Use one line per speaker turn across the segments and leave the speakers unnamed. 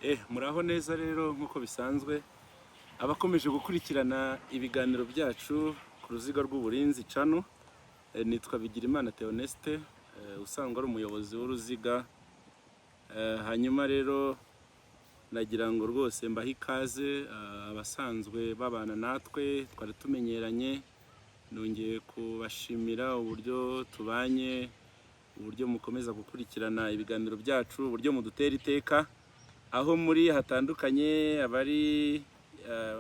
Muraho neza rero nk'uko bisanzwe, abakomeje gukurikirana ibiganiro byacu ku Ruziga rw'Uburinzi Channel. Nitwa Bigirimana Theoneste, usanzwe ari umuyobozi w'uruziga. Hanyuma rero nagira ngo rwose mbahe ikaze, abasanzwe babana natwe twari tumenyeranye, nongeye kubashimira uburyo tubanye, uburyo mukomeza gukurikirana ibiganiro byacu, uburyo mudutera iteka aho muri hatandukanye, abari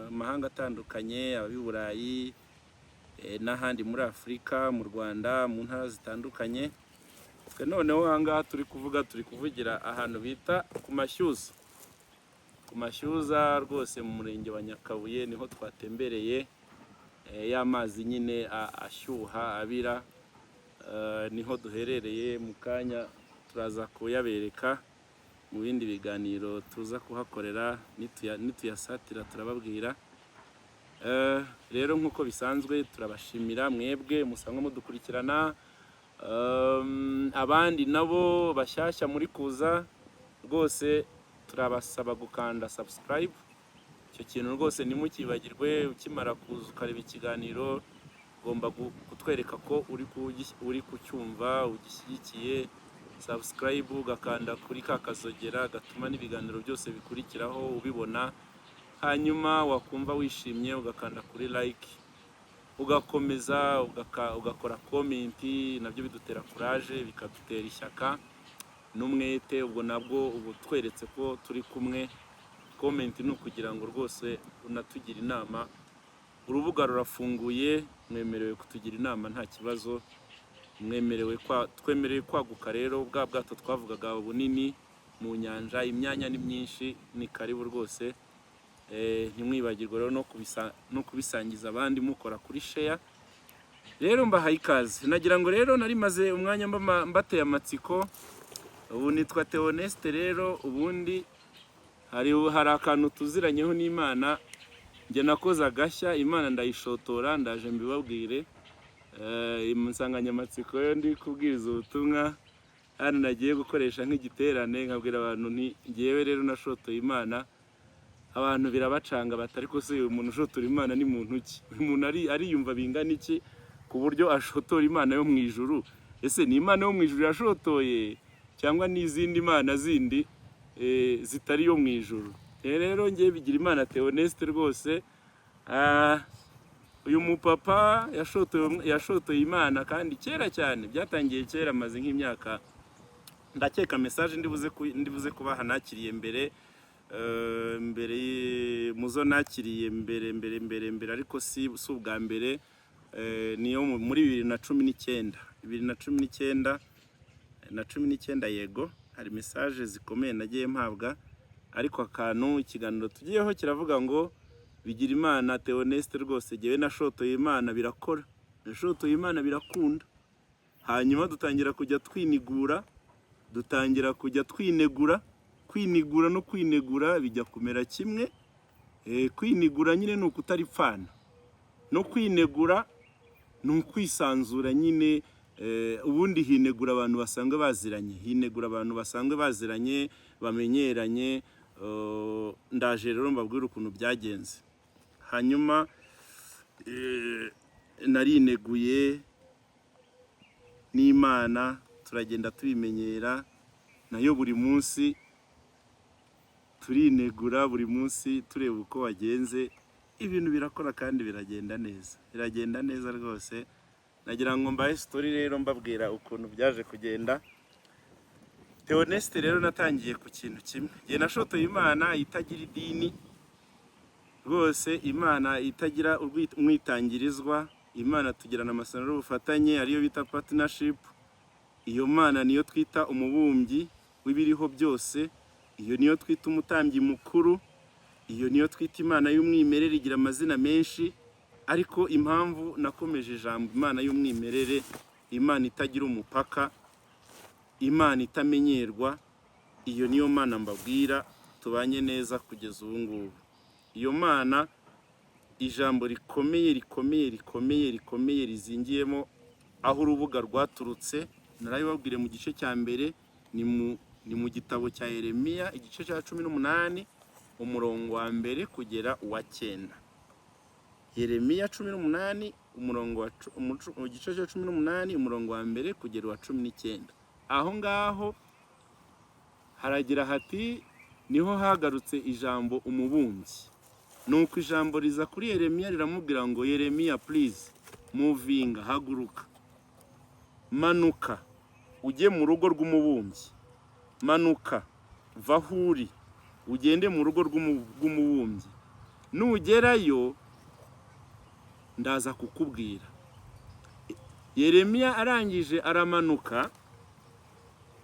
mu mahanga atandukanye, ab'i Burayi n'ahandi muri Afurika, mu Rwanda, mu ntara zitandukanye. Twe noneho aha ngaha turi kuvuga, turi kuvugira ahantu bita ku Mashyuza, ku Mashyuza rwose mu murenge wa Nyakabuye niho twatembereye, ya mazi nyine ashyuha abira, niho duherereye. Mu kanya turaza kuyabereka mu bindi biganiro tuza kuhakorera, nituyasatira turababwira. Rero nk'uko bisanzwe turabashimira mwebwe musanzwe mudukurikirana, abandi nabo bashyashya muri kuza, rwose turabasaba gukanda subscribe. Icyo kintu rwose ntimukibagirwe. Ukimara kuza ukareba ikiganiro, ugomba kutwereka ko uri kucyumva, ugishyigikiye. Subscribe, ugakanda kuri ka kazogera gatuma n'ibiganiro byose bikurikiraho ubibona. Hanyuma wakumva wishimye ugakanda kuri like, ugakomeza ugakora comment, nabyo bidutera courage, bikadutera ishyaka n'umwete. Ubwo nabwo uba utweretse ko turi kumwe. Comment ni ukugira ngo rwose unatugire inama. Urubuga rurafunguye, mwemerewe kutugira inama, nta kibazo. Mwemerewe kwa twemerewe kwaguka rero bwa bwato twavugaga bunini mu nyanja, imyanya ni myinshi, ni karibu rwose. Ntimwibagirwe rero no kubisangiza abandi mukora kuri share. Rero mbahaye ikaze. Nagira ngo rero nari maze umwanya mbateye amatsiko. Ubu nitwa Theoneste. Rero ubundi hari akantu tuziranyeho n'Imana. Njye nakoze agashya, Imana ndayishotora, ndaje mbibabwire. Insanganyamatsiko yo ndi kubwiriza ubutumwa hano nagiye gukoresha nk'igiterane, nkabwira abantu nti: "Ngewe rero nashotoye Imana." Abantu birabacanga bati: "Ariko se uyu muntu ushotora Imana ni muntu ki? Uyu muntu ariyumva bingana iki ku buryo ashotora Imana yo mu ijuru? Ese ni Imana yo mu ijuru yashotoye cyangwa n'izindi mana zindi zitari yo mu ijuru?" Rero ngewe bigira Imana Theoneste rwose, uyu mupapa yashotoye Imana kandi kera cyane, byatangiye kera, amaze nk'imyaka ndakeka. Message ndibuze kubaha nakiriye mbere, mbere muzo nakiriye mbere mbere mbere mbere, ariko si ubwa mbere, niyo muri 2019, 2019 na 19, yego. Hari message zikomeye nagiye mpabwa, ariko akantu ikiganiro tugiyeho kiravuga ngo bigira Imana Theoneste rwose, jyewe nashotoye Imana birakora, nashotoye Imana birakunda. Hanyuma dutangira kujya twinigura, dutangira kujya twinegura. Kwinigura no kwinegura bijya kumera kimwe. Kwinigura nyine ni ukutaripfana, no kwinegura ni ukwisanzura nyine. Ubundi hinegura abantu basanzwe baziranye, hinegura abantu basanzwe baziranye, bamenyeranye. Ndaje rero mbabwire ukuntu byagenze. Hanyuma narineguye n'Imana turagenda tubimenyera, nayo buri munsi turinegura, buri munsi tureba uko wagenze. Ibintu birakora kandi biragenda neza, biragenda neza rwose. Nagira ngo mbahe story rero, mbabwira ukuntu byaje kugenda. Theoneste rero natangiye ku kintu kimwe. Njye nashotoye Imana itagira idini rwose, Imana itagira umwitangirizwa, Imana tugirana amasezerano y'ubufatanye, ariyo bita partnership. Iyo Mana niyo twita umubumbyi w'ibiriho byose, iyo niyo twita umutambyi mukuru, iyo niyo twita Imana y'umwimerere. Igira amazina menshi, ariko impamvu nakomeje ijambo Imana y'umwimerere, Imana itagira umupaka, Imana itamenyerwa, iyo niyo Mana mbabwira tubanye neza kugeza ubu ngubu. Iyo Mana, ijambo rikomeye rikomeye rikomeye rikomeye rizingiyemo aho urubuga rwaturutse narabibabwire mu gice cya mbere, ni mu Ni mu gitabo cya Yeremiya, igice cya 18, umurongo wa mbere kugera uwa cyenda. Yeremiya 18, umurongo wa igice cya 18, umurongo wa mbere kugera uwa 19. Aho ngaho haragira hati: "Niho hagarutse ijambo umubumbyi. Nuko ijambo riza kuri Yeremiya riramubwira ngo: Yeremiya, please, movinga, haguruka, manuka ujye mu rugo rw'umubumbyi. Manuka, va aho uri, ugende mu rugo rw'umubumbyi. Nugerayo ndaza kukubwira." Yeremiya arangije aramanuka.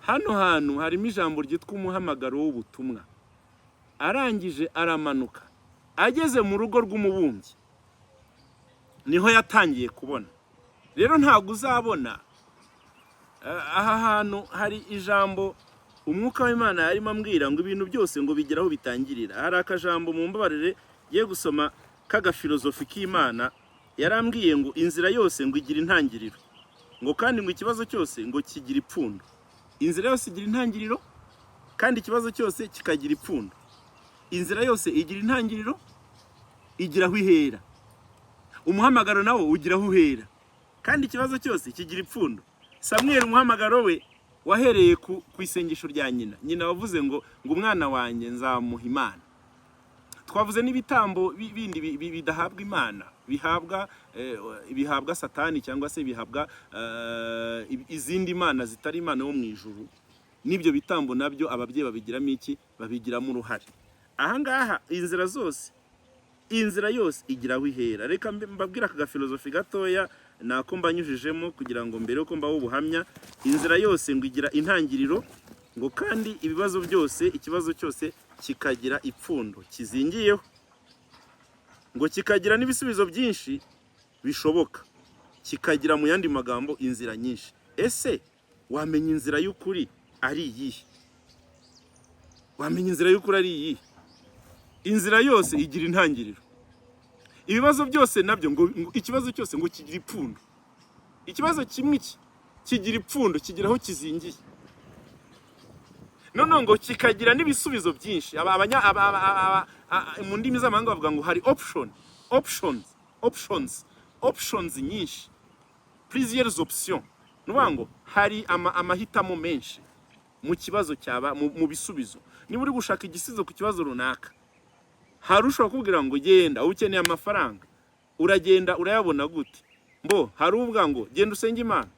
Hano hantu harimo ijambo ryitwa umuhamagaro w'ubutumwa. Arangije aramanuka, ageze mu rugo rw'umubumbyi niho yatangiye kubona. Rero ntabwo uzabona aha hantu hari ijambo Umwuka w'Imana yarimo ambwira ngo ibintu byose ngo bigere aho bitangirira. Hari akajambo, mu mbabarire, ngiye gusoma k'agafilozofi k'Imana. Yarambwiye ngo inzira yose ngo igira intangiriro, ngo kandi ngo ikibazo cyose ngo kigira ipfundo. Inzira yose igira intangiriro, kandi ikibazo cyose kikagira ipfundo. Inzira yose igira intangiriro, igira aho ihera. Umuhamagaro nawo ugira aho uhera, kandi ikibazo cyose kigira ipfundo. Samweli, umuhamagaro we wahereye ku isengesho rya nyina. Nyina wavuze ngo "Umwana wanjye nzamuha Imana." Twavuze n'ibitambo bindi bidahabwa Imana, bihabwa Satani cyangwa se bihabwa izindi mana zitari Imana yo mu ijuru. N'ibyo bitambo nabyo ababyeyi babigiramo iki? Babigiramo uruhare. Ahangaha inzira zose, inzira yose igira aho ihera. Reka mbabwire aka gafilozofi gatoya nako mbanyujijemo kugira ngo mbere yuko mbaho ubuhamya. Inzira yose ngo igira intangiriro, ngo kandi ibibazo byose, ikibazo cyose kikagira ipfundo kizingiyeho, ngo kikagira n'ibisubizo byinshi bishoboka, kikagira mu yandi magambo inzira nyinshi. Ese wamenya inzira y'ukuri ari iyihe? Wamenya inzira y'ukuri ari iyihe? Inzira yose igira intangiriro. Ibibazo byose nabyo ngo ikibazo cyose ngo kigira ipfundo. Ikibazo kimwe iki kigira ipfundo, kigira aho kizingiye, noneho ngo kikagira n'ibisubizo byinshi. Aba abanya aba, aba, aba, mu ndimi z'amahanga bavuga ngo hari option, options, options, options nyinshi, plusieurs options. Ni ukuvuga ngo hari amahitamo menshi mu kibazo cyaba mu bisubizo. Niba uri gushaka igisubizo ku kibazo runaka, hari ushobora kukubwira ngo genda, ukeneye amafaranga, uragenda urayabona gute? Mbo hari uvuga ngo genda usenge Imana,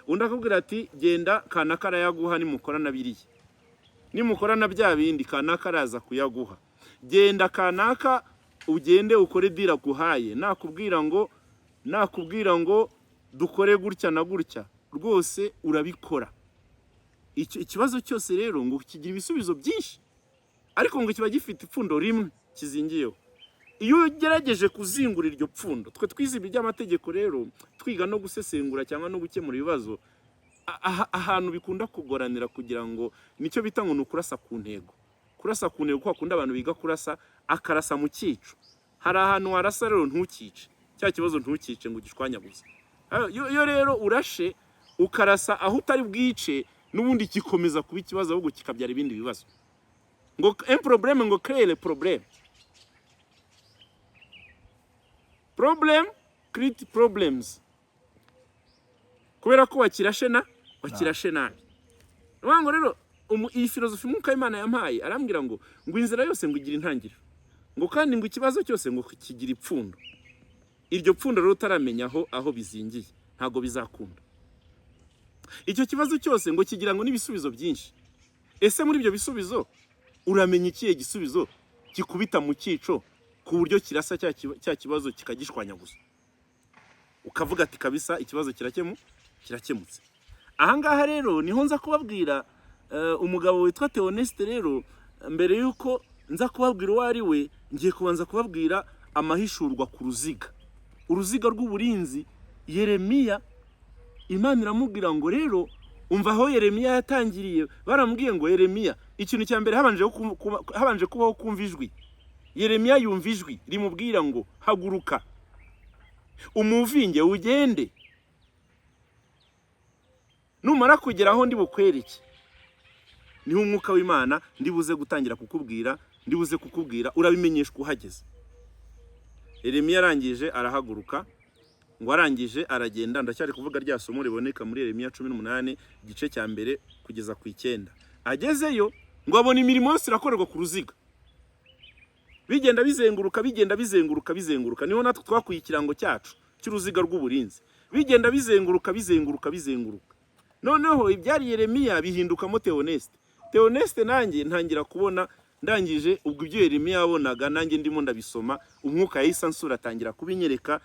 undi akubwira ati genda kanaka arayaguha, nimukorana biriya, nimukorana bya bindi kanaka araza kuyaguha, genda kanaka ugende ukore deal aguhaye. Nakubwira ngo dukore gutya na gutya, rwose urabikora. Ikibazo cyose rero ngo kigira ibisubizo byinshi, ariko ngo kiba gifite ipfundo rimwe kizingiyeho. Iyo ugerageje kuzingura iryo pfundo, twe twize ibi by'amategeko rero, twiga no gusesengura cyangwa no gukemura ibibazo, ahantu bikunda kugoranira kugira ngo nicyo bita ngo ni ukurasa ku ntego. Kurasa ku ntego, kwa kundi abantu biga kurasa, akarasa mu cyico. Hari ahantu warasa rero ntukice cya kibazo, ntukice ngo ugishwanyaguze. Iyo rero urashe, ukarasa aho utari bwice, n'ubundi kikomeza kuba ikibazo, ahubwo kikabyara ibindi bibazo. Ngo un problème ngo crée le problème, problem create problems, kubera ko wakirashe nabi. Ni ukuvuga ngo rero iyi filozofi Umwuka w'Imana yampaye, arambwira ngo inzira yose ngo igira intangiriro, ngo kandi ngo ikibazo cyose ngo kigira ipfundo. Iryo pfundo rero utaramenya aho bizingiye, ntabwo bizakunda. Icyo kibazo cyose ngo kigira ngo n'ibisubizo byinshi. Ese muri ibyo bisubizo uramenya ikihe gisubizo kikubita mu cyico ku buryo kirasa cya kibazo kikagishwanyaguza, ukavuga ati kabisa ikibazo kirakemutse? Ahangaha rero niho nza kubabwira umugabo witwa Theoneste. Rero mbere yuko nza kubabwira uwo ari we, ngiye kubanza kubabwira amahishurwa ku ruziga, uruziga rw'uburinzi. Yeremiya, Imana iramubwira ngo rero umva aho Yeremiya yatangiriye. Baramubwiye ngo Yeremiya, ikintu cya mbere habanje kubaho kumva ijwi. Yeremiya yumva ijwi rimubwira ngo haguruka, umuvinge, ugende, numara kugera aho ndi bukwereke. Niho umwuka w'Imana ndibuze gutangira kukubwira, ndibuze kukubwira, urabimenyeshwa uhageze. Yeremiya arangije arahaguruka, ngo arangije aragenda. Ndacyari kuvuga rya somo riboneka muri Yeremiya 18, igice cya mbere kugeza ku 9. Agezeyo ngo abona imirimo yose irakorerwa ku ruziga, bigenda bizenguruka, bigenda bizenguruka, bizenguruka. Niho natwe twakuye ikirango cyacu cy'uruziga rw'uburinzi. Bigenda bizenguruka, bizenguruka, bizenguruka. Noneho ibyari Yeremiya bihindukamo Theoneste. Theoneste nanjye ntangira kubona, ndangije ubwo ibyo Yeremiya yabonaga nanjye ndimo ndabisoma, umwuka yahise ansura, atangira kubinyereka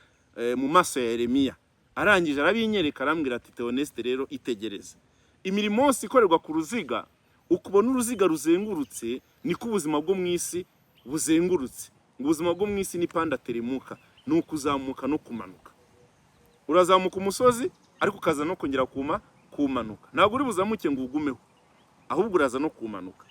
mu maso ya Yeremiya. Arangije arabinyereka, arambwira ati: "Theoneste rero, itegereze imirimo yose ikorerwa ku ruziga. Ukubona uruziga ruzengurutse, niko ubuzima bwo mu isi buzengurutse." Ngo ubuzima bwo mu isi ni panda teremuka, ni ukuzamuka no kumanuka. Urazamuka umusozi, ariko ukaza no kongera kumanuka. Ntabwo uri buzamuke ngo ugumeho, ahubwo uraza no kumanuka.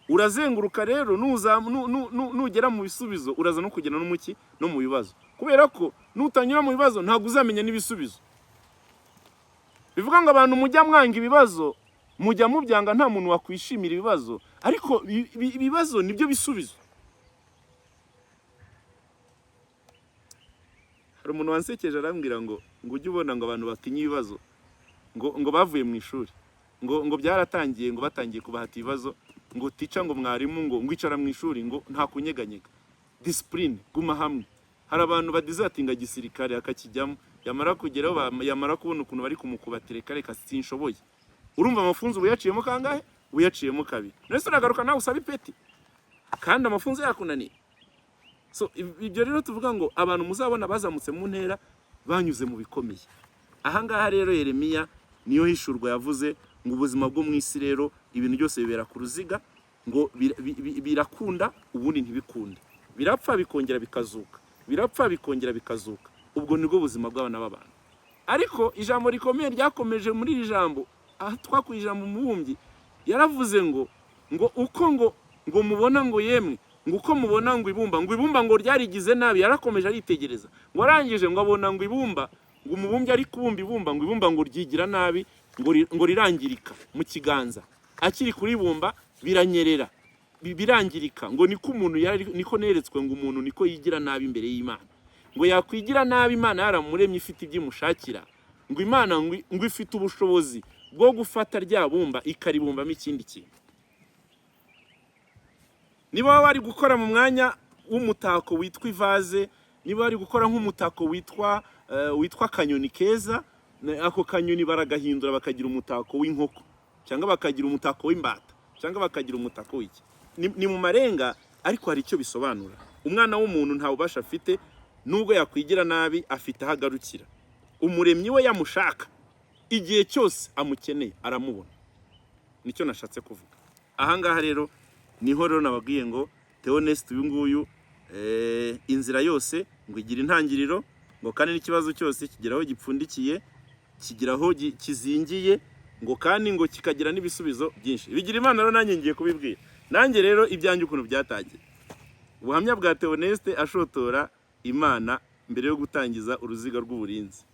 Urazenguruka rero, nugera mu bisubizo uraza no kugera no mu ki no mu bibazo, kubera ko nutanyura mu bibazo ntabwo uzamenya n'ibisubizo. Bivuga ngo abantu mujya mwanga ibibazo, mujya mubyanga, nta muntu wakwishimira ibibazo, ariko ibibazo nibyo bisubizo. Hari umuntu wansekeje, arambwira ngo ujye ubona ngo abantu batinya ibibazo ngo bavuye mu ishuri, ngo byaratangiye, ngo batangiye kubahata ibibazo, ngo tica, ngo mwarimu ngo icara mu ishuri, ngo nta kunyeganyega, discipline, guma hamwe. Hari abantu badizatinga gisirikare akakijyamo, yamara kugeraho, yamara kubona ukuntu bari kumukubatira, reka sinshoboye. Urumva amafunzo ubu yaciyemo kangahe? Ubu yaciyemo kabiri. Nese uragaruka nawe usaba ipeti kandi amafunzo yakunaniye? So ibyo rero tuvuga ngo abantu muzabona bazamutse mu ntera banyuze mu bikomeye. Ahangaha rero Yeremiya niyo hishurwa yavuze ngo ubuzima bwo mu isi rero, ibintu byose bibera ku ruziga, ngo birakunda ubundi ntibikunde, birapfa bikongera bikazuka, birapfa bikongera bikazuka. Ubwo nibwo buzima bw'abana b'abantu. Ariko ijambo rikomeye ryakomeje muri iri jambo, aha twakuye ijambo umubumbyi yaravuze ngo uko ngo mubona, ngo yemwe, ngo uko mubona ngo ibumba, ngo ibumba ngo ryarigize nabi. Yarakomeje aritegereza, ngo arangije ngo abona ngo ibumba, ngo umubumbyi ari kubumba ibumba, ngo ibumba ngo ryigira nabi, ngo rirangirika mu kiganza, akiri kuribumba biranyerera, birangirika. Ngo niko umuntu yari, niko neretswe ngo umuntu niko yigira nabi imbere y'Imana, ngo yakwigira nabi Imana yaramuremye ifite ibyo imushakira, ngo Imana ngo ifite ubushobozi bwo gufata rya bumba ikaribumbamo ikindi kintu. Niba wari gukora mu mwanya w'umutako witwa ivaze, niba wari gukora nk'umutako witwa akanyoni keza, ako kanyoni baragahindura bakagira umutako w'inkoko, cyangwa bakagira umutako w'imbata, cyangwa bakagira umutako w'iki. Ni mu marenga, ariko hari icyo bisobanura. Umwana w'umuntu nta bubasha afite, nubwo yakwigira nabi afite aho agarukira. Umuremyi we yamushaka igihe cyose amukeneye aramubona. Nicyo nashatse kuvuga ahangaha. Rero niho rero nababwiye ngo Theoneste uyu nguyu, inzira yose ngo igira intangiriro, ngo kandi n'ikibazo cyose kigira aho gipfundikiye, kigira aho kizingiye, ngo kandi ngo kikagira n'ibisubizo byinshi. Bigira Imana rero, nanjye ngiye kubibwira nanjye rero ibyanjye ukuntu byatangiye. Ubuhamya bwa Theoneste ashotora Imana mbere yo gutangiza uruziga rw'uburinzi.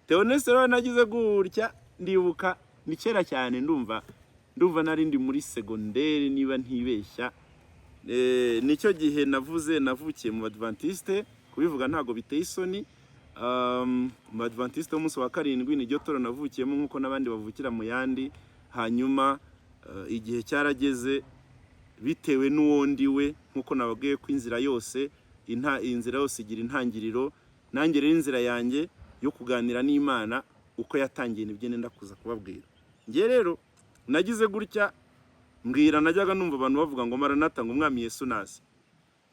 Theoneste rero nagize gutya, ndibuka ni kera cyane, ndumva nari ndi muri segonderi niba ntibeshya. Nicyo gihe navuze, navukiye mu Badventiste, kubivuga ntabwo biteye isoni. Mu Badventiste w'umunsi wa karindwi niryo toro navukiyemo, nk'uko n'abandi bavukira mu yandi. Hanyuma igihe cyarageze, bitewe n'uwo ndi we, nk'uko nababwiye ko inzira yose inzira yose igira intangiriro, nanjye rero inzira yanjye yo kuganira n'Imana uko yatangiye nibyo nenda kuza kubabwira. Njye rero nagize gutya mbwira, najyaga numva abantu bavuga ngo "Maranata", ngo "Umwami Yesu naze".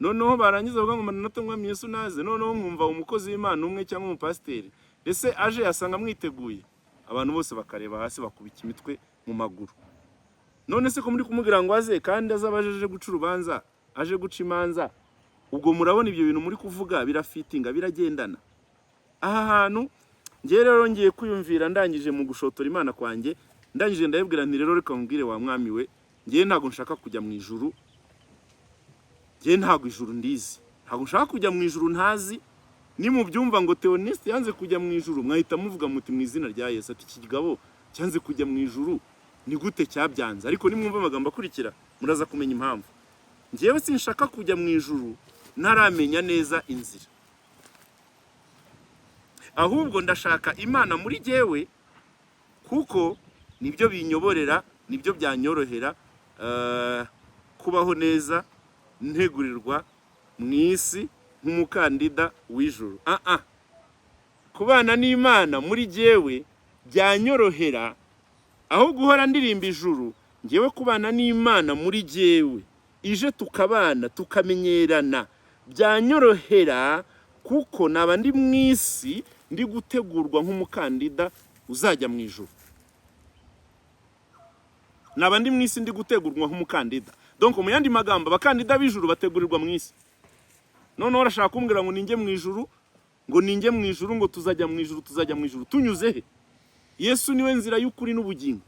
Noneho barangiza bavuga ngo "Maranata", "Umwami Yesu naze", noneho nkumva umukozi w'Imana umwe cyangwa umupasiteri ese aje yasanga mwiteguye, abantu bose bakareba hasi, bakubika imitwe mu maguru. None se ko muri kumubwira ngo aze, kandi azaba aje guca urubanza, aje guca imanza, ubwo murabona ibyo bintu muri kuvuga birafitinga, biragendana? Aha hantu ngewe rero ngiye kwiyumvira, ndangije mu gushotora Imana kwanjye, ndangije ndabibwira nti: "Rero reka nkubwire wa mwami we, ngewe ntabwo nshaka kujya mu ijuru, ngewe ntabwo ijuru ndizi, ntabwo nshaka kujya mu ijuru ntazi." Nimubyumva ngo Theoneste yanze kujya mu ijuru, mwahita muvuga muti: "Mu izina rya Yesu", ati iki kigabo cyanze kujya mu ijuru. Ni gute cyabyanze? Ariko nimwumva amagambo akurikira, muraza kumenya impamvu. Njyewe sinshaka kujya mu ijuru ntaramenya neza inzira, ahubwo ndashaka Imana muri jyewe, kuko nibyo binyoborera, nibyo byanyorohera kubaho neza ntegurirwa mu isi nk'umukandida w'ijuru. Ah ah, kubana n'Imana muri jyewe byanyorohera aho guhora ndirimba ijuru. Ngewe kubana n'Imana muri jyewe, ije tukabana, tukamenyerana, byanyorohera, kuko naba ndi mu isi ndi gutegurwa nk'umukandida uzajya mu ijuru. Naba ndi mu isi ndi gutegurwa nk'umukandida. Donc, mu yandi magambo, abakandida b'ijuru bategurirwa mu isi. Noneho urashaka kumbwira ngo ninjye mu ijuru, ngo ninjye mu ijuru, ngo tuzajya mu ijuru, tuzajya mu ijuru tunyuze he? Yesu niwe nzira y'ukuri n'ubugingo,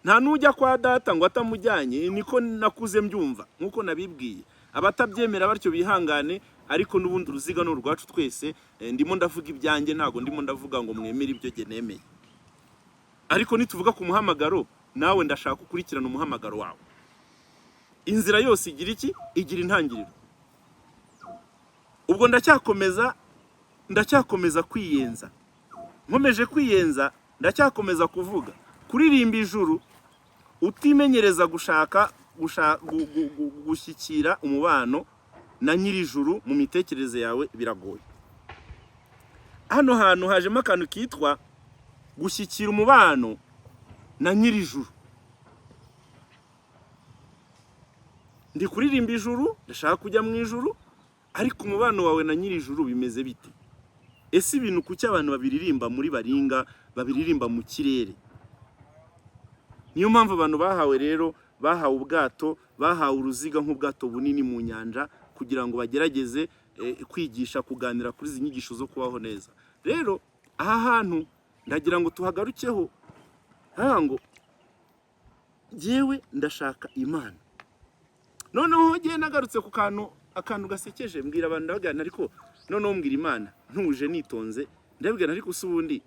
nta n'ujya kwa Data ngo atamujyanye. Niko nakuze mbyumva, nk'uko nabibwiye. Abatabyemera batyo bihangane, ariko n'ubundi uruziga ni urwacu twese. Ndimo ndavuga ibyanjye, ntabwo ndimo ndavuga ngo mwemere ibyo jye nemeye. Ariko nituvuga ku muhamagaro, nawe ndashaka ukurikirana umuhamagaro wawe. Inzira yose igira iki? Igira intangiriro. Ubwo ndacyakomeza kwiyenza, nkomeje kwiyenza, ndacyakomeza kuvuga kuririmba ijuru utimenyereza gushaka gushyikira umubano na nyir'ijuru mu mitekerereze yawe, biragoye. Hano hantu hajemo akantu kitwa gushyikira umubano na nyir'ijuru. Ndi kuririmba ijuru, ndashaka kujya mu ijuru, ariko umubano wawe na nyir'ijuru bimeze bite? Ese ibintu kuki abantu babiririmba muri baringa, babiririmba mu kirere? Niyo mpamvu abantu bahawe rero, bahawe ubwato, bahawe uruziga nk'ubwato bunini mu nyanja, kugira ngo bagerageze kwigisha, kuganira kuri izi nyigisho zo kubaho neza. Rero aha hantu ndagira ngo tuhagarukeho. Haba ngo jyewe ndashaka Imana. Noneho ngewe nagarutse ku kantu, akantu gasekeje. Mbwira abantu, ndababwira, ariko noneho mbwira Imana ntuje, nitonze, ndababwira, ariko se ubundi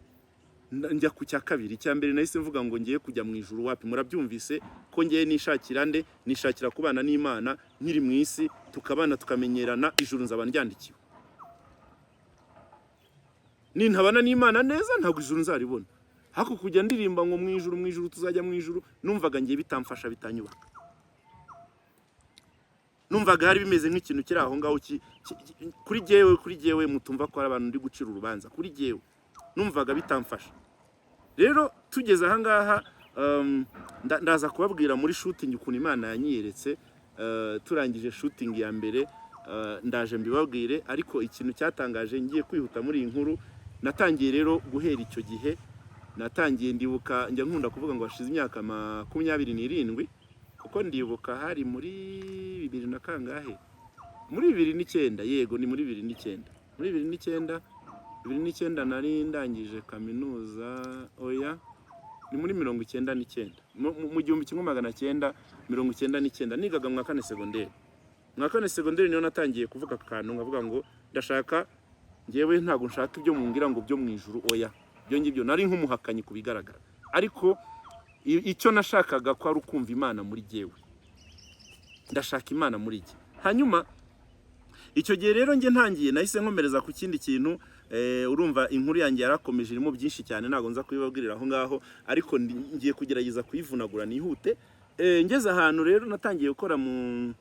njya ku cya kabiri. Icya mbere nahise mvuga ngo ngiye kujya mu ijuru, wapi? Murabyumvise ko ngiye nishakira nde? Nishakira kubana n'Imana nkiri mu isi, tukabana, tukamenyerana. Ijuru nzaba ndyandikiwe. Nintabana n'Imana neza, ntabwo ijuru nzaribona. Hako kujya ndirimba ngo mu ijuru, mu ijuru, tuzajya mu ijuru, numvaga ngiye bitamfasha, bitanyubaka. Numvaga hari bimeze nk'ikintu kiri aho ngaho kuri jyewe. Kuri jyewe, mutumva ko hari abantu ndi gucira urubanza. Kuri jyewe numvaga bitamfasha. Rero tugeze aha ngaha, ndaza kubabwira muri shooting ukuntu Imana yanyiyeretse. Turangije shooting ya mbere, ndaje mbibabwire. Ariko ikintu cyatangaje, ngiye kwihuta muri iyi nkuru, natangiye rero guhera icyo gihe natangiye, ndibuka, njya nkunda kuvuga ngo hashize imyaka 27, kuko ndibuka hari muri bibiri na kangahe? Muri 2009. Yego, ni muri 2009. Muri 2009, 2009 nari ndangije kaminuza. Oya, ni muri 99, mu 1999, nigaga mu wa kane segonderi. Mu wa kane segonderi niyo natangiye kuvuga aka kantu, nkavuga ngo ndashaka, ngewe ntabwo nshaka ibyo mumbwira ngo byo mu ijuru, oya. Ibyo ngibyo nari nk'umuhakanyi ku bigaragara, ariko icyo nashakaga ko ari ukumva Imana muri jyewe. Ndashaka Imana muri jye. Hanyuma icyo gihe rero njye ntangiye, nahise nkomereza ku kindi kintu. Urumva inkuru yanjye yarakomeje, irimo byinshi cyane, ntabwo nza kubibabwirira aho ngaho, ariko ngiye kugerageza kuyivunagura nihute. Ngeze ahantu rero natangiye gukora mu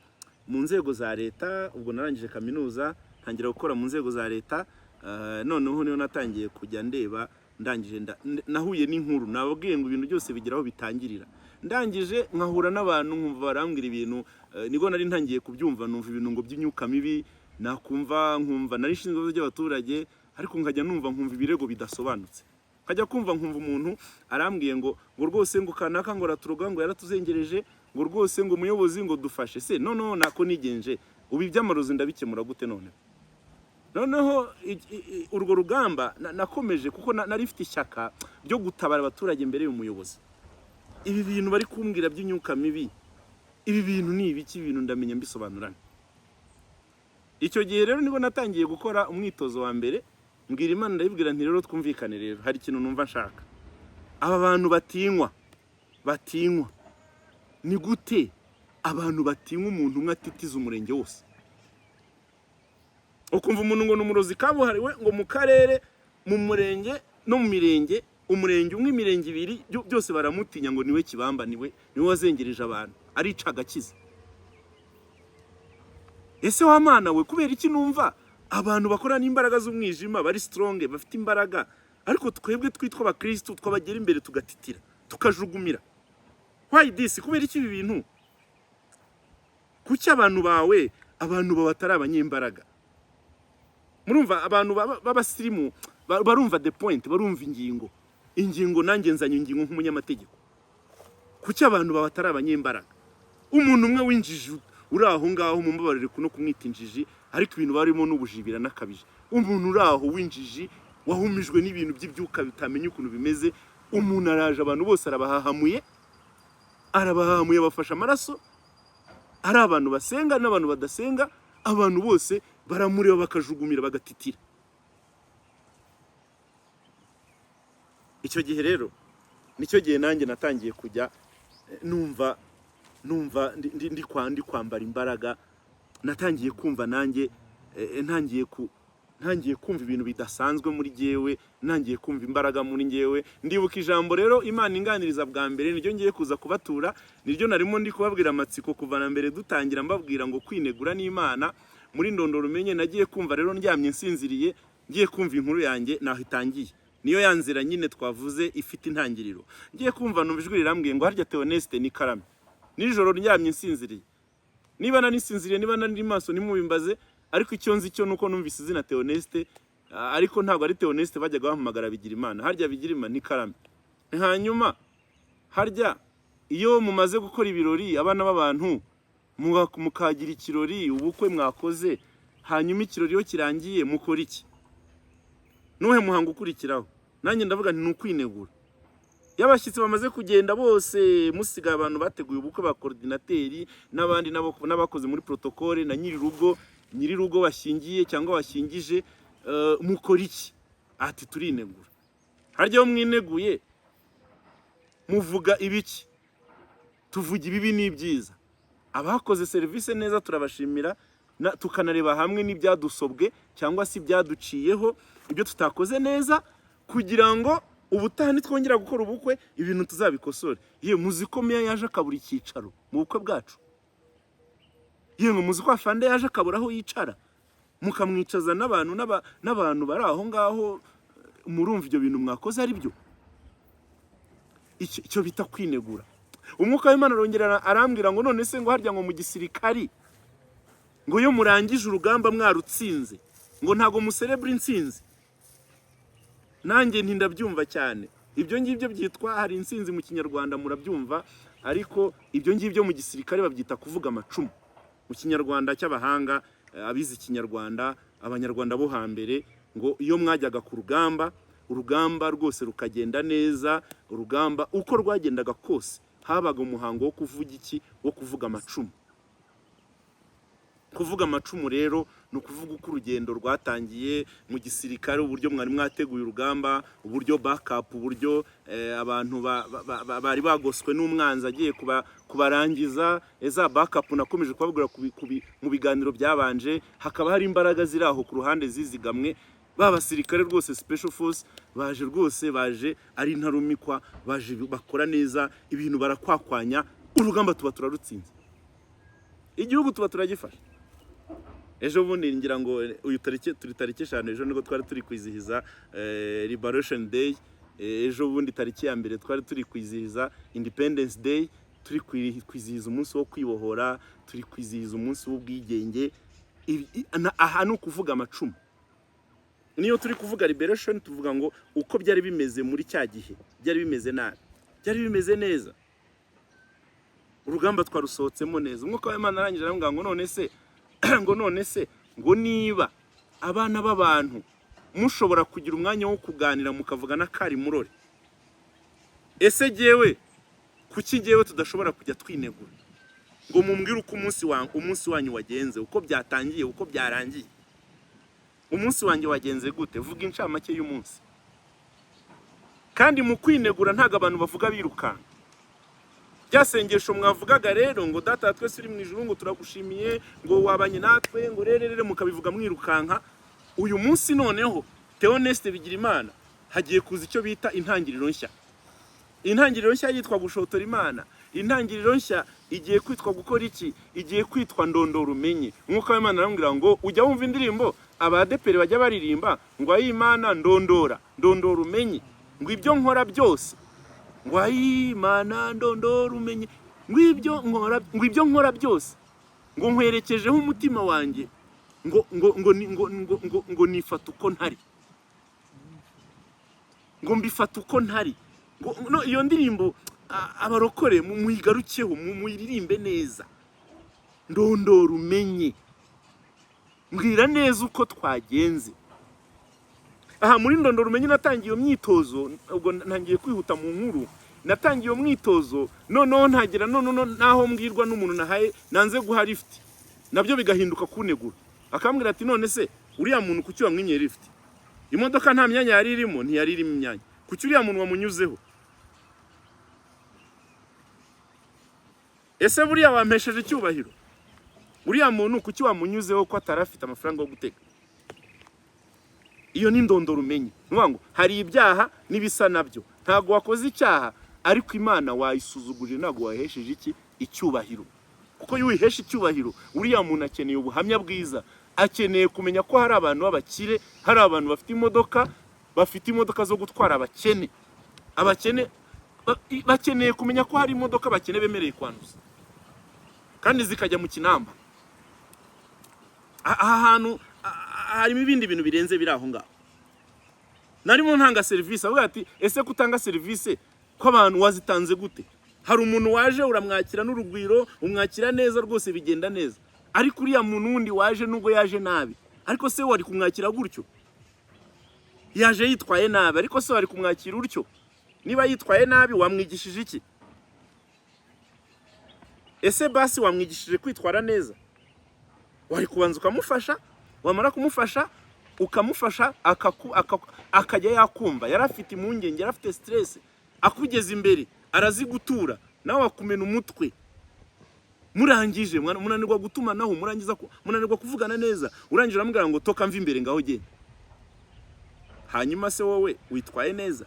nzego za leta. Ubwo narangije kaminuza, ntangira gukora mu nzego za leta. Noneho niho natangiye kujya ndeba. Ndangije nahuye n'inkuru. Nababwiye ngo ibintu byose bigira aho bitangirira. Ndangije nkahura n'abantu, nkumva barambwira ibintu, nibwo nari ntangiye kubyumva. Numva ibintu ngo by'imyuka mibi, nakumva nkumva nari nshinzwe ibibazo by'abaturage, ariko nkajya numva nkumva ibirego bidasobanutse. Nkajya kumva nkumva umuntu arambwiye ngo rwose ngo kanaka ngo araturoga, ngo yaratuzengereje, ngo rwose ngo umuyobozi ngo dufashe. Se noneho nako nigenje, ubu iby'amarozi ndabikemura gute? Noneho urwo rugamba nakomeje, kuko nari mfite ishyaka ryo gutabara abaturage mbere y'umuyobozi. Ibi bintu bari kumbwira by'imyuka mibi, ibi bintu ni ibiki? Ibintu ndamenya mbisobanura nte? Icyo gihe rero nibwo natangiye gukora umwitozo wa mbere. Mbwira Imana, ndayibwira nti: "Rero twumvikane, rero hari ikintu numva nshaka. Aba bantu batinywa batinywa? Ni gute abantu batinywa umuntu umwe atitiza umurenge wose? Ukumva umuntu ngo ni umurozi kabuhariwe, ngo mu karere, mu murenge no mu mirenge, umurenge umwe, imirenge ibiri, byose baramutinya, ngo niwe kibamba, niwe wazengereje abantu, arica agakiza. Ese wa Mana we, kubera iki numva abantu bakora n'imbaraga z'umwijima bari strong, bafite imbaraga, ariko twebwe twitwa abakirisitu twabagera imbere tugatitira, tukajugumira? Why this? Kubera iki ibi bintu? Kuki abantu bawe, abantu bawe atari abanyembaraga? Murumva, abantu b'abasirimu barumva the point, barumva ingingo. Ingingo nanjye nzanye ingingo nk'umunyamategeko. Kuki abantu bawe atari abanyembaraga? Umuntu umwe w'injiji uri aho ngaho, mumbabarire kuno kumwita injiji, ariko ibintu barimo n'ubujibira n'akabije. Umuntu uri aho w'injiji, wahumijwe n'ibintu by'ibyuka bitamenya ukuntu bimeze, umuntu araje, abantu bose arabahahamuye, arabahahamuye, abafashe amaraso. Ari abantu basenga n'abantu badasenga, abantu bose baramureba bakajugumira, bagatitira. Icyo gihe rero nicyo gihe nanjye natangiye kujya numva ndi kwambara imbaraga. Natangiye kumva nanjye ntangiye kumva ibintu bidasanzwe muri jyewe, ntangiye kumva imbaraga muri njyewe. Ndibuka ijambo rero Imana inganiriza bwa mbere, niryo ngiye kuza kubatura, niryo narimo ndi kubabwira amatsiko kuva na mbere dutangira, mbabwira ngo kwinegura n'Imana muri Ndondora Umenye. Nagiye kumva rero ndyamye nsinziriye, ngiye kumva inkuru yanjye naho itangiye. Niyo ya nzira nyine twavuze ifite intangiriro. Ngiye kumva numva ijwi rirambwiye ngo: "Harya Theoneste ni karame?" Nijoro ndyamye nsinziriye, niba nari nsinziriye, niba nari maso, ntimubimbaze, ariko icyo nzi cyo nuko numvise izina Theoneste, ariko ntabwo ari Theoneste bajyaga bahamagara, bigira Imana. "Harya bigira Imana ni karame?" "Hanyuma harya iyo mumaze gukora ibirori, abana b'abantu, mukagira ikirori, ubukwe mwakoze, hanyuma ikirori iyo kirangiye mukora iki? Nuhe muhango ukurikiraho?" Nanjye ndavuga nti: "Ni ukwinegura." Iyo abashyitsi bamaze kugenda bose, musigaye abantu bateguye ubukwe, ba coordinateur n'abandi n'abakoze muri protocole na nyirirugo, nyirirugo washyingiye cyangwa washyingije, mukora iki? Ati: "Turinegura." "Harya iyo mwineguye muvuga ibiki?" "Tuvuga ibibi n'ibyiza. Abakoze serivisi neza turabashimira, tukanareba hamwe n'ibyadusobwe cyangwa se ibyaduciyeho, ibyo tutakoze neza, kugira ngo ubutaha nitwongera gukora ubukwe ibintu tuzabikosore." Yewe, muzi ko meya yaje akabura icyicaro mu bukwe bwacu? Yewe, muzi ko afande yaje akabura aho yicara, mukamwicaza n'abantu n'abantu bari aho ngaho? Murumva ibyo bintu mwakoze ari byo? Icyo bita kwinegura. Umwuka w'Imana arongera arambwira ngo: "None se ngo harya ngo mu gisirikari, ngo iyo murangije urugamba mwarutsinze, ngo ntago muserebura intsinzi?" Nanjye nti: "Ndabyumva cyane." Ibyo ngibyo byitwa, hari intsinzi mu Kinyarwanda, murabyumva, ariko ibyo ngibyo mu gisirikare babyita kuvuga amacumu mu Kinyarwanda cy'abahanga, abize Ikinyarwanda, Abanyarwanda bo hambere. Ngo iyo mwajyaga ku rugamba, urugamba rwose rukagenda neza, urugamba uko rwagendaga kose, habaga umuhango wo kuvuga iki? Wo kuvuga amacumu. Kuvuga amacumu rero ni ukuvuga uko urugendo rwatangiye mu gisirikare, uburyo mwari mwateguye urugamba, uburyo backup, uburyo abantu bari bagoswe n'umwanzi agiye kubarangiza, za backup nakomeje kubabwira mu biganiro byabanje, hakaba hari imbaraga ziri aho ku ruhande zizigamwe. Ba basirikare rwose, special force, baje rwose, baje ari intarumikwa, baje bakora neza ibintu, barakwakwanya urugamba, tuba turarutsinze, igihugu tuba turagifashe. Ejo bundi, ngira ngo uyu tariki, turi tariki 5, ejo nibwo twari turi kwizihiza Liberation Day. Ejo bundi tariki ya 1 twari turi kwizihiza Independence Day, turi kwizihiza umunsi wo kwibohora, turi kwizihiza umunsi w'ubwigenge. Aha ni ukuvuga amacumu. Niyo turi kuvuga liberation, tuvuga ngo uko byari bimeze muri cya gihe, byari bimeze nabi, byari bimeze neza, urugamba twarusohotsemo neza. Umwuka w'Imana arangije aramubwira ngo: "None se ngo, none se ngo niba abana b'abantu mushobora kugira umwanya wo kuganira mukavuga n'akari murore, ese jyewe kuki jyewe tudashobora kujya twinegura ngo mumbwire uko umunsi wanyu wagenze, uko byatangiye, uko byarangiye? Umunsi wanjye wagenze gute? Vuga incamake y'umunsi." Kandi mu kwinegura ntabwo abantu bavuga birukanka. Rya sengesho mwavugaga rero ngo "Data wa twese uri mu ijuru", ngo "Turagushimiye", ngo "Wabanye natwe", ngo "Rere rere", mukabivuga mwirukanka. Uyu munsi noneho, Theoneste Bigirimana, hagiye kuza icyo bita intangiriro nshya. Intangiriro nshya yitwa gushotora Imana. Intangiriro nshya igiye kwitwa gukora iki? Igiye kwitwa ndondora umenye. Umwuka w'Imana aramubwira ngo ujya wumva indirimbo abadeperi bajya baririmba ngo "Ayimana ndondora, ndondora umenye", ngo "Ibyo nkora byose", ngo "Ayimana ndondora umenye", ngo "Ibyo nkora", ngo "Ibyo nkora byose", ngo "Nkwerekejeho umutima wanjye", ngo ngo ngo ni- ngo ngo ngo, ngo "Nifata uko ntari", ngo "Mbifata uko ntari". Ngo no iyo ndirimbo abarokore muyigarukeho, muyiririmbe neza. Ndondora umenye, mbwira neza uko twagenze. Aha muri ndondora umenye natangiye iyo myitozo. Ubwo ntangiye kwihuta mu nkuru. Natangiye iyo mwitozo, noneho ntagira noneho naho mbwirwa n'umuntu nahaye, nanze guha lift, nabyo bigahinduka kunegura, akambwira ati: "None se uriya muntu kuki wamwimye lift? Imodoka nta myanya yari irimo?" Ntiyari irimo imyanya. Kuki uriya muntu wamunyuzeho? Ese buriya wampesheje icyubahiro? Uriya muntu kuki wamunyuzeho ko atari afite amafaranga yo gutega? Iyo ni ndondora umenye. Ni ukuvuga ngo hari ibyaha n'ibisa nabyo. Ntabwo wakoze icyaha, ariko Imana wayisuzugurije, ntabwo wahesheje iki? Icyubahiro. Kuko iyo uyihesha icyubahiro, uriya muntu akeneye ubuhamya bwiza, akeneye kumenya ko hari abantu b'abakire, hari abantu bafite imodoka, bafite imodoka zo gutwara abakene. Abakene bakeneye kumenya ko hari imodoka abakene bemereye kwanduza kandi zikajya mu Kinamba. Aha hantu harimo ibindi bintu birenze biri aho ngaho. Narimo ntanga serivisi, avuga ati: "Ese ko utanga serivisi, ko abantu wazitanze gute? Hari umuntu waje uramwakira n'urugwiro, umwakira neza rwose, bigenda neza, ariko uriya muntu wundi waje, nubwo yaje nabi, ariko se wari kumwakira gutyo? Yaje yitwaye nabi, ariko se wari kumwakira utyo? Niba yitwaye nabi, wamwigishije iki? Ese basi wamwigishije kwitwara neza? Wari kubanza ukamufasha, wamara kumufasha ukamufasha akajya yakumva yari afite impungenge, yari afite stress, akugeza imbere arazigutura, nawe akumena umutwe, murangije munanirwa gutumanaho, murangiza munanirwa kuvugana neza, urangije uramubwira ngo 'Toka, mva imbere, ngaho genda.' Hanyuma se wowe witwaye neza?"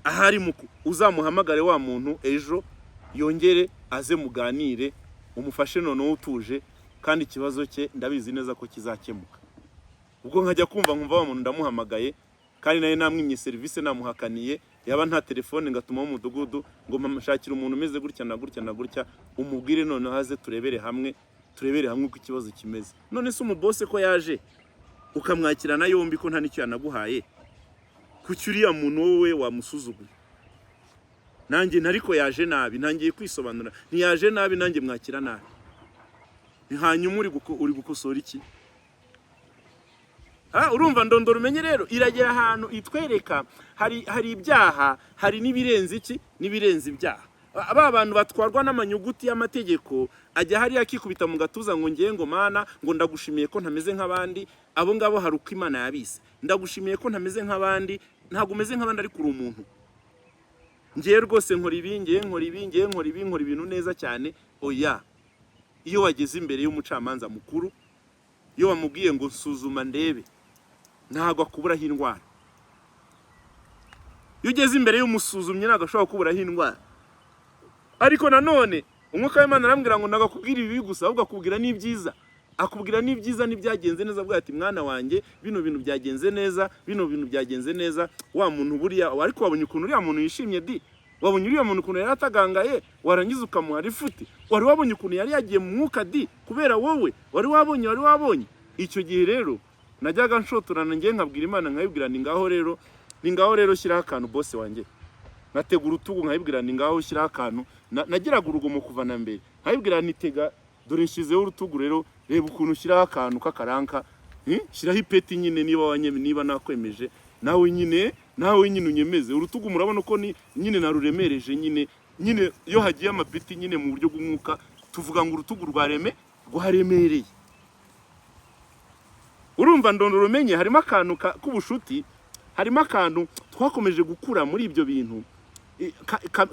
Ahari muku uzamuhamagare wa muntu ejo, yongere aze muganire, umufashe noneho utuje, kandi ikibazo cye ndabizi neza ko kizakemuka. Ubwo nkajya kumva nkumva wa muntu ndamuhamagaye, kandi nawe namwimye serivisi, namuhakaniye, yaba nta telefone ngatumaho umudugudu ngo mpamashakire umuntu umeze gutya na gutya na gutya, umubwire noneho aze turebere hamwe uko ikibazo kimeze. None se umubose ko yaje ukamwakirana yombi, ko nta n'icyo yanaguhaye, kuki uriya muntu wowe wamusuzuguye? Nanjye ntariko yaje nabi, ntangiye kwisobanura, ntiyaje nabi, nanjye mwakira nabi. Hanyuma uri gukosora iki? Urumva ndondora umenye rero iragera ahantu itwereka hari ibyaha, hari n'ibirenze iki, n'ibirenze ibyaha. Ba bantu batwarwa n'amanyuguti y'amategeko, ajya hariya akikubita mu gatuza ngo ngiye, ngo "Mana", ngo "Ndagushimiye ko ntameze nk'abandi." Abo ngabo hari uko Imana yabise: "Ndagushimiye ko ntameze nk'abandi." Ntabwo umeze nk'abandi, ariko uri umuntu. "Ngiye rwose nkora ibi, ngiye nkora ibi, ngiye nkora ibi, nkora ibintu neza cyane." Oya, iyo wageze imbere y'umucamanza mukuru, iyo wamubwiye ngo "Nsuzuma ndebe", ntabwo akuburaho indwara. Iyo ugeze imbere y'umusuzumyi, ntabwo ashobora kukuburaho indwara. Ariko nanone Umwuka w'Imana arambwira ngo ntabwo akubwira ibibi gusa, ahubwo akubwira n'ibyiza, akubwira n'ibyiza n'ibyagenze neza. Avuga ati: "Mwana wanjye, bino bintu byagenze neza, bino bintu byagenze neza. Wa muntu buriya, ariko wabonye ukuntu uriya muntu yishimye di? Wabonye uriya muntu ukuntu yari atagangaye, warangiza ukamuha lift? Wari wabonye ukuntu yari yagiye mu mwuka di kubera wowe? Wari wabonye, wari wabonye?" Icyo gihe rero najyaga nshotorana ngiye nkabwira Imana, nkayibwira ni ngaho rero, ni ngaho rero shyiraho akantu, bose wanjye. Nkatega urutugu, nkayibwira ni ngaho shyiraho akantu. Nagiraga urugomo kuva na mbere, nkayibwira nti: "Tega, dore nshyizeho urutugu rero, reba ukuntu ushyiraho akantu k'akaranka, Shyiraho ipeti nyine, niba nakwemeje nawe nyine, nawe nyine unyemeze." Urutugu murabona ko ni nyine naruremereje nyine. Nyine iyo hagiye amapeti nyine mu buryo bw'umwuka, tuvuga ngo urutugu rwaremereye. Urumva ndondora umenye harimo akantu k'ubushuti, harimo akantu twakomeje gukura muri ibyo bintu.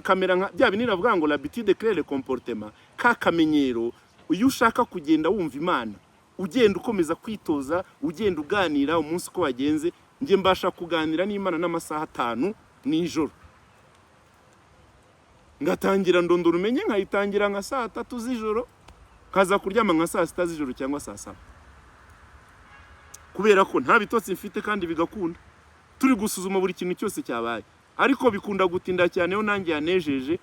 Kamera nka bya binini bavuga ngo l'habitude crée le comportement, ka kamenyero. Iyo ushaka kugenda wumva Imana, ugenda ukomeza kwitoza, ugenda uganira umunsi uko wagenze. Njye mbasha kuganira n'Imana n'amasaha 5 nijoro, ngatangira Ndondora Umenye, nkayitangira nka saa 3 z'ijoro, nkaza kuryama nka saa 6 z'ijoro cyangwa saa 7, kubera ko nta bitotsi mfite, kandi bigakunda turi gusuzuma buri kintu cyose cyabaye. Ariko bikunda gutinda cyane iyo nanjye yanejeje,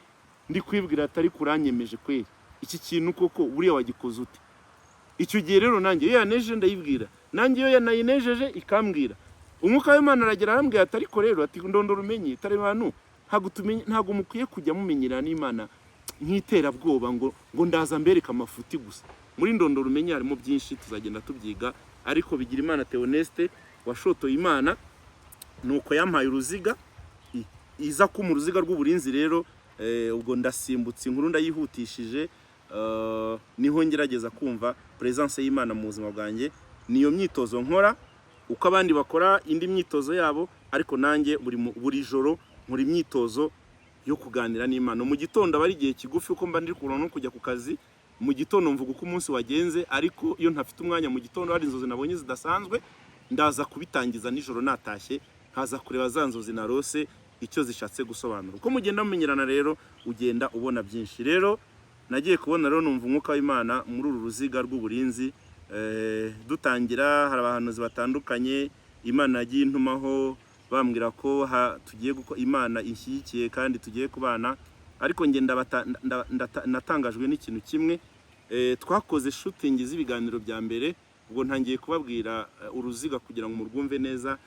ndi kwibwira atari kuranyemeje kweri, iki kintu koko buriya wagikoze ute? Icyo gihe rero nanjye iyo yanejeje ndayibwira, nanjye iyo yanayinejeje ikambwira. Umwuka w'Imana aragera arambwira ati: "Ariko rero," ati, "Ndondora Umenye tari bantu, ntabwo tumenye, ntabwo mukwiye kujya mumenyera n'Imana nk'iterabwoba ngo ndaza mbereke amafuti gusa." Muri Ndondora Umenye harimo byinshi, tuzagenda tubyiga. Ariko bigira Imana Theoneste washotoye Imana, nuko yampaye uruziga, iza kuma uruziga rw'uburinzi. Rero ubwo ndasimbutse inkuru, ndayihutishije. Niho ngerageza kumva presence y'Imana mu buzima bwanjye. Niyo myitozo nkora, uko abandi bakora indi myitozo yabo, ariko nanjye buri joro nkora imyitozo yo kuganira n'Imana. Mu gitondo aba ari igihe kigufi, uko mba ndi kurana no kujya ku kazi. Mu gitondo mvuga uko umunsi wagenze, ariko iyo ntafite umwanya mu gitondo, hari inzozi nabonye zidasanzwe, ndaza kubitangiza nijoro natashye, nkaza kureba za nzozi narose icyo zishatse gusobanura. Uko mugenda mumenyerana rero, ugenda ubona byinshi. Rero nagiye kubona rero numva umwuka w'Imana muri uru ruziga rw'uburinzi. Dutangira hari abahanuzi batandukanye Imana yagiye intumaho, bambwira ko tugiye Imana inshyigikiye kandi tugiye kubana. Ariko njye natangajwe n'ikintu kimwe. Twakoze shooting z'ibiganiro bya mbere. Ubwo ntangiye kubabwira uruziga kugira ngo murwumve neza.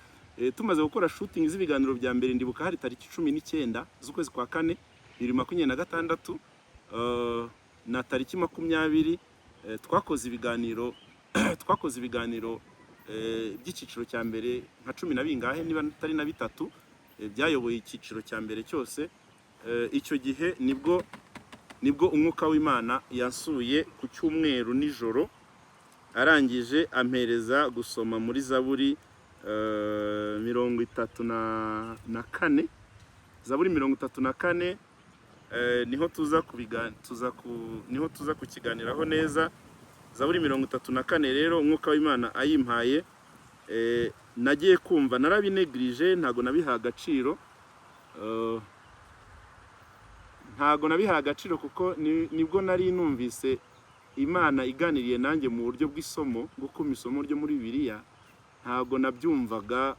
Tumaze gukora shooting z'ibiganiro bya mbere, ndibuka hari tariki 19 z'ukwezi kwa kane 2026, na tariki 20, twakoze ibiganiro by'icyiciro cya mbere nka cumi na bingahe, niba atari na bitatu, byayoboye icyiciro cya mbere cyose. Icyo gihe nibwo umwuka w'Imana yansuye ku cyumweru nijoro, arangije ampereza gusoma muri Zaburi 34, Zaburi 34. Niho tuza kukiganiraho neza. Zaburi 34 rero, umwuka w'Imana ayimpaye, nagiye kumva narabinegirije, ntago nabiha agaciro. Ntago nabiha agaciro kuko nibwo nari numvise Imana iganiriye nanjye mu buryo bw'isomo, bwo kumpa isomo ryo muri Bibiliya. Ntago nabyumvaga.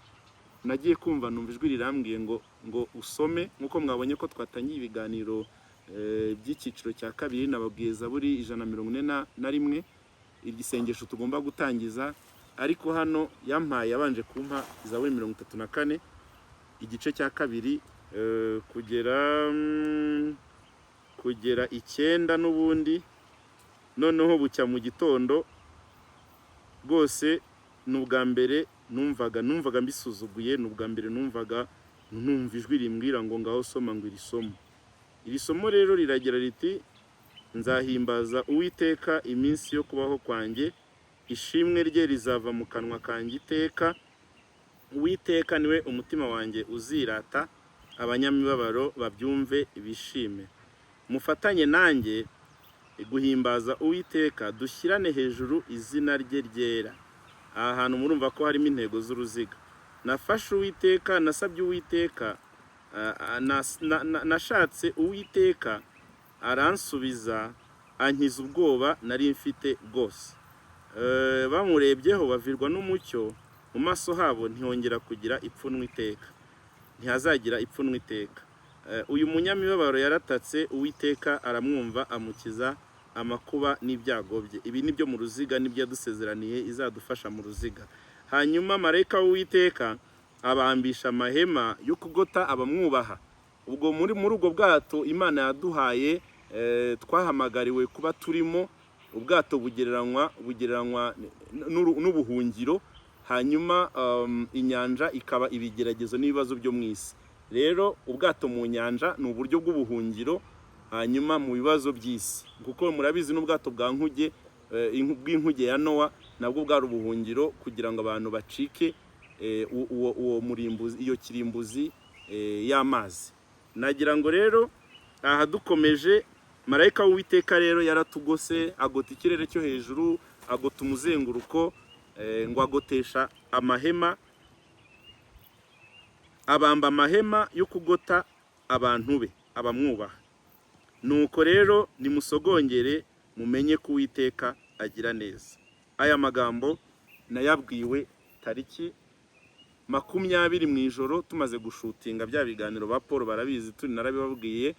Nagiye kumva numva ijwi rirambwiye ngo usome, nk'uko mwabonye ko twatangiye ibiganiro by'icyiciro cya kabiri, nababwiye Zaburi 141, igisengesho tugomba gutangiza. Ariko hano yampaye, yabanje kumpa Zaburi 34, igice cya kabiri, kugera 9 n'ubundi. Noneho bucya mu gitondo, rwose ni ubwa mbere numvaga mbisuzuguye, ni ubwa mbere numvaga numva ijwi rimbwira ngo ngaho soma, ngo iri somo. Iri somo rero riragira riti: "Nzahimbaza Uwiteka iminsi yo kubaho kwanjye, ishimwe rye rizava mu kanwa kanjye iteka. Uwiteka niwe umutima wanjye uzirata, abanyamibabaro babyumve bishime. Mufatanye nanjye guhimbaza Uwiteka, dushyirane hejuru izina rye ryera." Aha hantu murumva ko harimo intego z'uruziga. Nafashe Uwiteka, nasabye Uwiteka, nashatse Uwiteka, aransubiza, ankiza ubwoba nari mfite bwose. Bamurebyeho bavirwa n'umucyo, mu maso habo ntihongera kugira ipfunwe iteka, ntihazagira ipfunwe iteka. Uyu munyamibabaro yaratatse, Uwiteka aramwumva, amukiza amakuba n'ibyago bye. Ibi ni byo mu ruziga, nibyo yadusezeraniye izadufasha mu ruziga. Hanyuma marayika w'Uwiteka abambisha amahema yo kugota abamwubaha. Ubwo muri ubwo bwato Imana yaduhaye, twahamagariwe kuba turimo, ubwato bugereranywa n'ubuhungiro, hanyuma inyanja ikaba ibigeragezo n'ibibazo byo mu isi. Rero ubwato mu nyanja ni uburyo bw'ubuhungiro, hanyuma mu bibazo by'isi, kuko murabizi n'ubwato bwa nkuge, bw'inkuge ya Nowa, nabwo bwari ubuhungiro kugira ngo abantu bacike uwo murimbuzi, iyo kirimbuzi y'amazi. Nagira ngo rero aha dukomeje, marayika w'Uwiteka rero yaratugose, agota ikirere cyo hejuru, agota umuzenguruko, ngo agotesha amahema, abamba amahema yo kugota abantu be abamwubaha. Nuko rero nimusogongere mumenye ko Uwiteka agira neza. Aya magambo nayabwiwe tariki 20 mu ijoro, tumaze gushutinga bya biganiro. Ba Paul barabizi, turi narabibabwiye.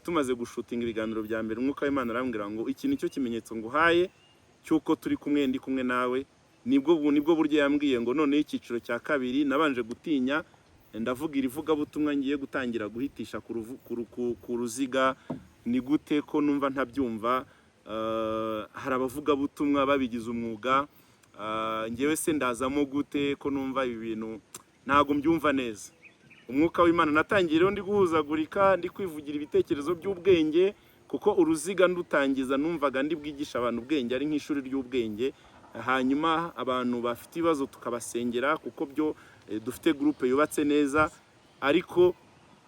Tumaze gushutinga ibiganiro bya mbere, Umwuka w'Imana arambwira ngo iki nicyo kimenyetso nguhaye cy'uko turi kumwe, ndi kumwe nawe. Nibwo buryo yambwiye ngo noneho icyiciro cya kabiri. Nabanje gutinya, ndavuga, iri vugabutumwa ngiye gutangira guhitisha ku ruziga ni gute, ko numva ntabyumva? Hari abavugabutumwa babigize umwuga, ngewe se ndazamo gute, ko numva ibi bintu ntabwo mbyumva neza? Umwuka w'Imana, natangiye rero ndi guhuzagurika, ndi kwivugira ibitekerezo by'ubwenge, kuko uruziga ndutangiza numvaga ndi bwigisha abantu ubwenge, ari nk'ishuri ry'ubwenge, hanyuma abantu bafite ibibazo tukabasengera, kuko byo dufite groupe yubatse neza, ariko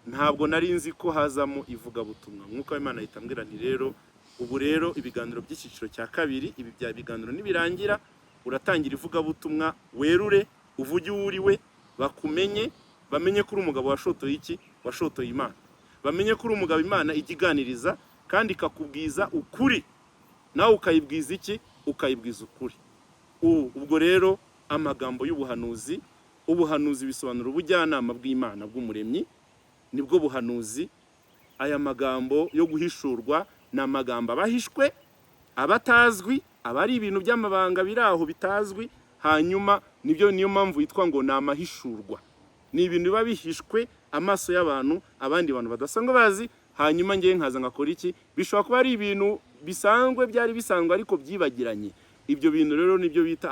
ntabwo nari nzi ko hazamo ivugabutumwa. Umwuka w'Imana ahita ambwira nti rero ubu rero ibiganiro by'icyiciro cya kabiri, ibi bya biganiro nibirangira, uratangira ivugabutumwa, werure, uvuge uwo uri we, bakumenye, bamenye ko uri umugabo washotoye iki? Washotoye Imana. Bamenye ko uri umugabo Imana ijya iganiriza kandi ikakubwiza ukuri, nawe ukayibwiza iki? Ukayibwiza ukuri. Ubwo rero amagambo y'ubuhanuzi, ubuhanuzi bisobanura ubujyanama bw'Imana, bw'Umuremyi, nibwo buhanuzi. Aya magambo yo guhishurwa ni amagambo aba ahishwe, aba atazwi, aba ari ibintu by'amabanga biri aho bitazwi. Hanyuma nibyo, niyo mpamvu yitwa ngo ni amahishurwa, ni ibintu biba bihishwe amaso y'abantu, abandi bantu badasanzwe bazi. Hanyuma ngewe nkaza ngakora iki? Bishobora kuba ari ibintu bisanzwe, byari bisanzwe, ariko byibagiranye. Ibyo bintu rero nibyo bita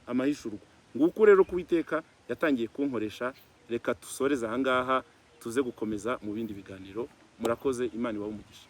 amahishurwa. Nguko rero ko Uwiteka yatangiye kunkoresha. Reka dusoreze ahangaha, tuze gukomeza mu bindi biganiro. Murakoze, Imana ibahe umugisha.